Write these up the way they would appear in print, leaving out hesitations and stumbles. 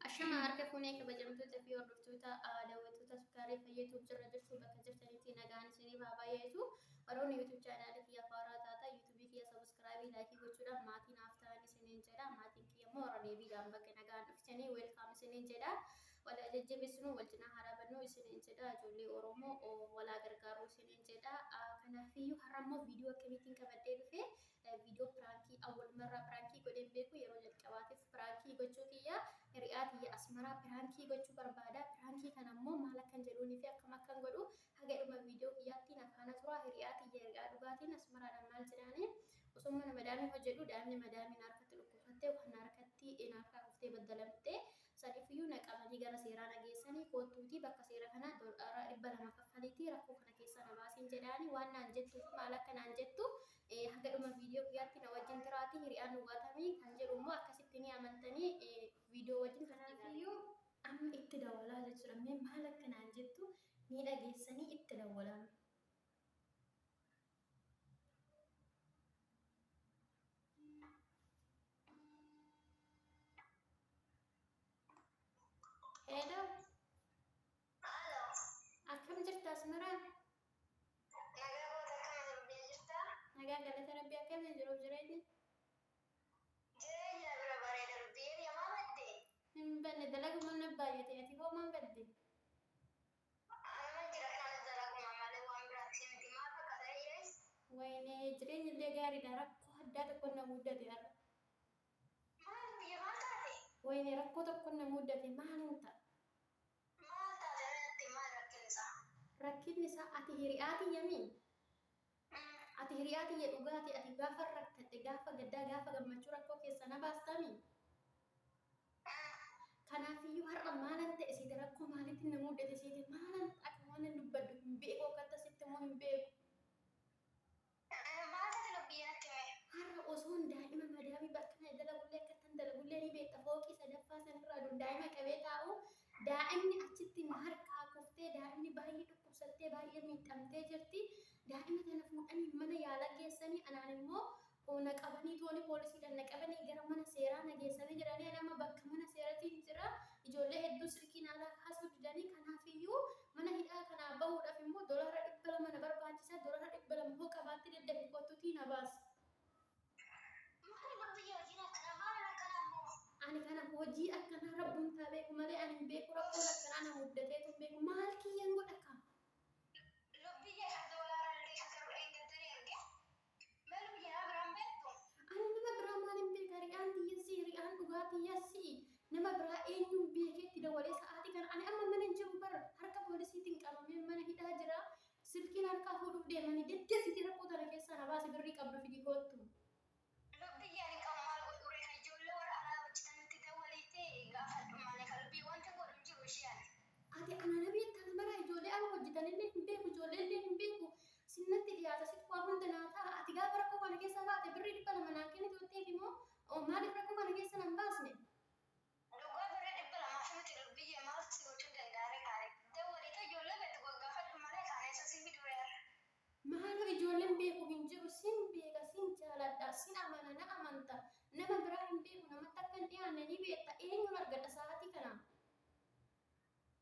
Ashama harka fuunee kabajamtoota fi hordoftoota daawwattoota Sukkaaree Fayyeetuuf jirra jirtu bakka jirtanitti nagaan isiniif haa baay'atu. Warroonni YouTube chaanaalii kiyya faaraa taata YouTube kiyya sabiskiraabii laayikii gochuudhaan maatii naaf ta'an isiniin jedha. Maatiin kiyya immoo warra deebiidhaan bakka nagaan dhuftanii weelkaam isiniin jedha. Wal jajjabeessinu wal cinaa haa dhaabannu isiniin jedha. Ijoollee Oromoo walaa gargaaruu isiniin jedha. Kanaafiyyuu har'a immoo viidiyoo akkamiitiin qabadhee dhufe viidiyoo piraankii awwal marraa piraankii godhee hin beeku yeroo jalqabaatiif piraankii gochuu kiyya hiriyaa tiyya asmaraa piraankii gochuu barbaada. Piraankii kana immoo maal akkan jedhuunii fi akkam akkan godhu haga dhuma viidiyoo kiyyaatti na faana tura. Hiriyaa tiyya hiriyaa dhugaatiin asmaraadhaan maal jedhaani osoo mana madaamii hojjedhu daa'imni madaamiin harkatti dhukkubsattee waan harkatti harkaa kuftee baddalamte saniifiyyuu na qabanii gara seeraa na geessanii koottuutii bakka seera kanaa doolaara 200 kaffaliitii rakkoo kana keessaa na baasiin jedhaani waan naan jettuu fi maal akka naan jettu haga dhuma viidiyoo kiyyaatti na wajjin turaatii hiriyaan dhugaatamii kan jedhu immoo akkasitti ni amantanii viidiyoo wajjin kanaafiyyuu amma itti dawwalaa jechuudha mee maal akka naan jettu ni dhageessanii itti dawwalaa. Hello. Halo. Akkam jirta Asmaraa? Nagaa goota akkam biyya jirtaa? Nagaa galata Rabbii akkam jiruuf jireenyi? Jireenya bira bareeda biyyeen yamaa badde. Hin banne dalaguma na baay'ate ati hoo maan badde? Anuma jira kanas dalaguma malee waan biraatti miti maal fakkaata jireenya? Wayinee jireenyi illee gaariidha rakkoo addaa tokko na muddate har'a. Maal biyya maal taate? Wayinee rakkoo tokko na muddate maalin ta'a? Maal taate natti maal rakkinni isaa? Rakkinni isaa ati hiriyaa tiyya mii? Ati hiriyaa tiyya dhugaati ati gaafa rakkadhe gaafa gaddaa gaafa gammachuu rakkoo keessa na baastamii? Kanaafiyyuu har'a maalan ta'e siite rakkoo maaliitiin na muddate siite maalan akka waanan dubbadhu hin beeku akka sitti immoo hin beeku. Maal taate lubbiyyee natti hime? Har'a osoon daa'ima madaamii bakka na dalagullee akka tan dalagullee ni beekta fooqii sadaffaa sanirraa dur daa'ima qabee taa'u daa'imni achitti na harkaa kuftee daa'imni baay'ee dhukkubsattee baay'ee miidhamtee jirti. Daa'ima tana fuudhanii mana yaalaa geessanii anaan immoo na qabanii tooni poolisiidhaan na qabanii gara mana seeraa na geessanii jiranii ani amma bakka mana seeratiin jira ijoollee hedduu silkii naalaa kaasuu didanii kanaafiyyuu mana hidhaa kanaa bahuudhaaf immoo dolaara 200 na barbaachisa dolaara 200 hoo qabaatte daddafi kottutii na baasi. Maali lubbiyyee hojiin akkanaa maal akkanaa immoo? Ani kana hojii akkanaa rabbumtaa beeku malee ani hin beeku rakkoon akkanaa na muddateetu hin beeku maal kiyyan godha kaa. Lubbiyyee kan doolaara illee kan garuu eengadda ni erge. Mee lubbiyyee nama biraan beektu? Ani nama biraa maalin beeka ri'aan tiyya si'i ri'aan dhugaa tiyya si'i nama biraa eenyuun beekee itti dawalee sa'aatii kana ani amma mana hin jiru bar harka poolisiitiin qabamee mana hidhaa jira silkiin harkaa fuudhuuf deemanii daddafiti rakkoo tana keessaa na baasi birrii qabdu fidi koottu. Lubbiyyee ani qabu maal godhu ree kan ijoollee warra alaa hojjetanitti dawwaliitti gaafadhu malee kan lubbiyyee wanti godhu hin jiru ishee ani. Ati ana na beekta asmaraa ijoollee ala hojjetanillee hin beeku ijoollee illee hin beeku sinnatti dhiyaata situ waa hunda naa ta'a ati gaafa rakkoo kana keessa baate birrii 200 naa kennitu jetteef immoo maaliif rakkoo kana keessa nan baasne? Dhugaa birrii 200 fi miti lubbiyyee maal si gochuu danda'a ree kaani dawwaliitoo ijoollee beektu gaggaafadhu malee kaani eessa si fidu ree har'a. Maaloo ijoolleen beeku hin jiru sin beeka sin jaaladha sin amana na amanta nama biraa hin beeku namatti akka hin dhiyaanne ni beekta eenyuun argadha sa'aatii kana.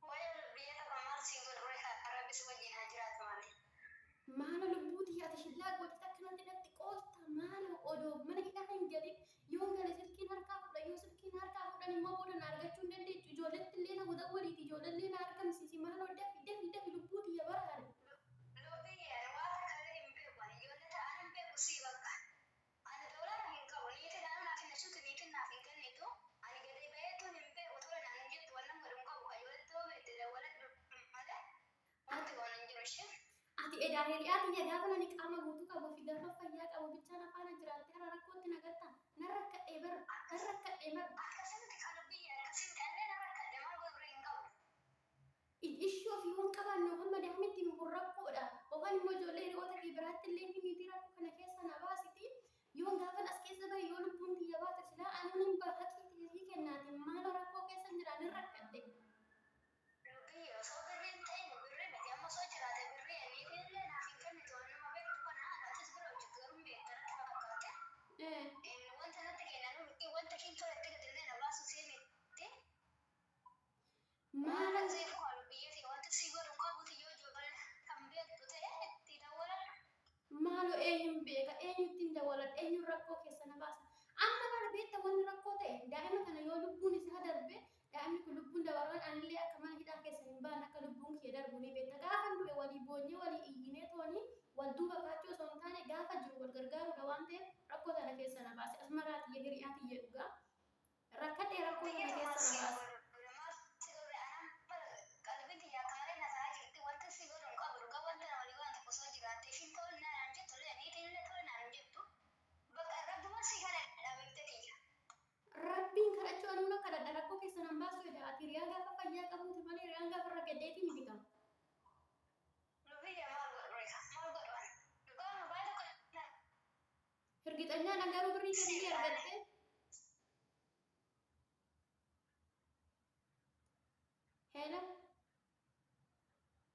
Wayo lubbiyyee tapha maal siin godhu ree kaa rabbi si wajjiin haa jiraatu malee. Maalo lubbuu tiyya ati shillaa gootee akkanatti natti qoosta maalo odoo mana hidhaa hin galin yoon gale silkiin harkaa fudha yoo silkiin harkaa fudhan immoo booda na argachuu hin dandeechu ijoolletti illee na dawwaliiti ijoollee na argamsiisi maaloo dafi dafi dafi lubbuu tiyya baraari. Lubbiyyee ani waa takka illee hin beeku ani ijoollee ta'an hin beeku sii bakka Ani doolaara hin qabu niitiin ana naaf hin achuuti niitiin naaf hin kennitu ani gadi baheetu hin beeku tole naan hin jettu wannan godhu hin qabu ka ijoolletti yoo beekte dawwaladhu malee wanti goonu hin jiru ishee. Ati edaa hiriyaa tiyya gaafa nani qaama guutuu qabu fi gaafa fayyaa qabu bichaa na faana jiraatte har'a rakkootti na gatta nan rakkadhee bar nan rakkadhee bar. Akkasi miti ka lubbiyyee akkasi miti anillee nan rakkadhe maal godhu ree hin qabu. Ishii ofii waan qabaanne yookaan madaamitti himu kun rakkoodha. Yookaan immoo ijoollee hiriyoota kee biraatti illee himiitii rakkoo kana keessa na baasiti. Yoon gaafan as keessa bahe yoo lubbuun tiyya baate silaa anuun hin baha haqii tiyya sii kennaati. Maaloo rakkoo keessa hin jira nin rakkadhe. Lubbiyyee osoo birrii hin ta'in birrii miti amma osoo jiraate birrii niitiin illee naaf hin kennitu. Rakkoo keessa na baasa. Amma bara beekta wanni rakkoo ta'e daa'ima kana yoo lubbuun isaa darbe, daa'imni kun lubbuun dabaraan anillee akka mana hidhaa keessa hin baane, akka lubbuun kiyya darbu ni beekta. Gaafa du'e walii boonyee walii iyyinee toonii wal duuba kaachuu osoo hin taane gaafa jiru wal gargaaruudha waan ta'eef rakkoo tana keessa na baase. Asmaraa tiyya, hiriyaa tiyya, dhugaa rakkadhee rakkoo tana keessa na baase. Qalbiin tiyya akka malee na ta'aa jirti. Wanta si godhu hin qabu. Dhugaa wanta na walii waan tokko osoo jiraatte ishiin tole naan jettu illee, niitiin illee tole naan jettu. Bakka rabbuma si kadhadha beekte tiyya. Rabbiin kadhachuu anuun kadhadha, rakkoo keessa nan baasu jedha. Ati hiriyaan gaafa fayyaa qabuuti malee hiriyaan gaafa rakkateetii miti qaba. Lubiyya, maal godhu reeka? Maal godhu ani? Dhugaa mobaayila tokko Hirgixanyaadhaan garuu birrii kee argatte. Heela.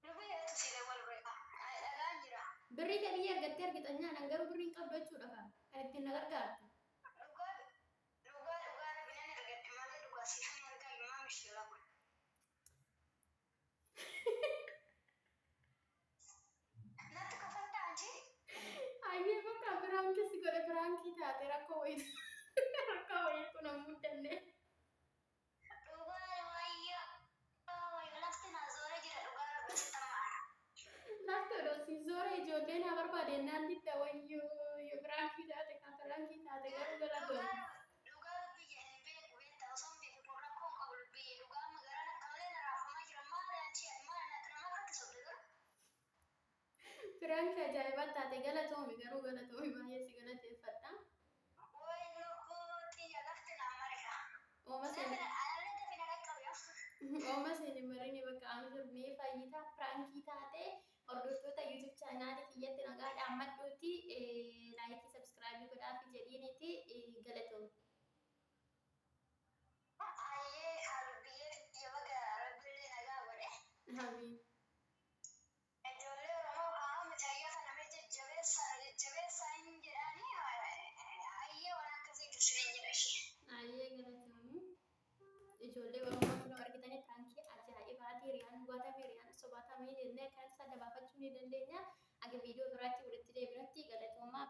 Lubiyya si wal reeka. Dhagaan jira. Birrii kee argattee hirgixanyaadhaan garuu birrii hin qabdu jechuudha kan ittiin na gargaartu. Dhugaa dhugaa dhugaa rabbi nan argadhe malee, dhugaa siifan argaa himaa mishila kun. Natti kafaltaa anchi? Ayyee, bakka biraankii si godhe, biraankii taate, rakkoo wayii rakkoo wayiitu na muddanne. Dhugaa wayyoo wayyoo, lafti na zooree jira, dhugaa rabbi sitti ammaana. Lafti odoo si zoora ijoollee na barbaade naan didda. Wayyoo, biraankii taate kan biraankii taate garuu galatoon. Dhugaa biyya hin beeku beektaa, osoo hin beeku kun rakkoo hin qabu biyya. Dhugaa amma garaan akka malee na raafamaa jira. Maali anchi, ati maali akka nama irratti sobde garuu? Biraankii ajaa'ibaa taate, galatoomi garuu, galatoomi, baay'ee si galateeffadha. Wayi lubbuu xiyya, lafti na marika. Ooma seeni Anallee dafii na qaqqabe. Ooma seeni marini bakka amshir fayyitaa piraankii taate. Hordoftoota YouTube chaanaalii kiyyatti nagaa dhaammadhuuti, like, subscribe godhaafi jedhiiniti, galatoomi. Ayyee haalubbiyyee xiyya, baga rabbillee nagaa godhe. Amiin. Ijoollee Oromoo qaama mucayyoo kana mee jajjabeessaa jajjabeessaa hin jedhaanii, ayyee waan akkasii dursine jedha ishee. Ayyee, galatoomi. Ijoollee Oromoo kunoo argitanii, piraankii ajaa'ibaati. Hiriyaan hubatame, hiriyaan sobatame jennee akkanatti adda baafachuu ni dandeenya. Aga viidiyoo biraatti walitti deebinutti galatoomaa.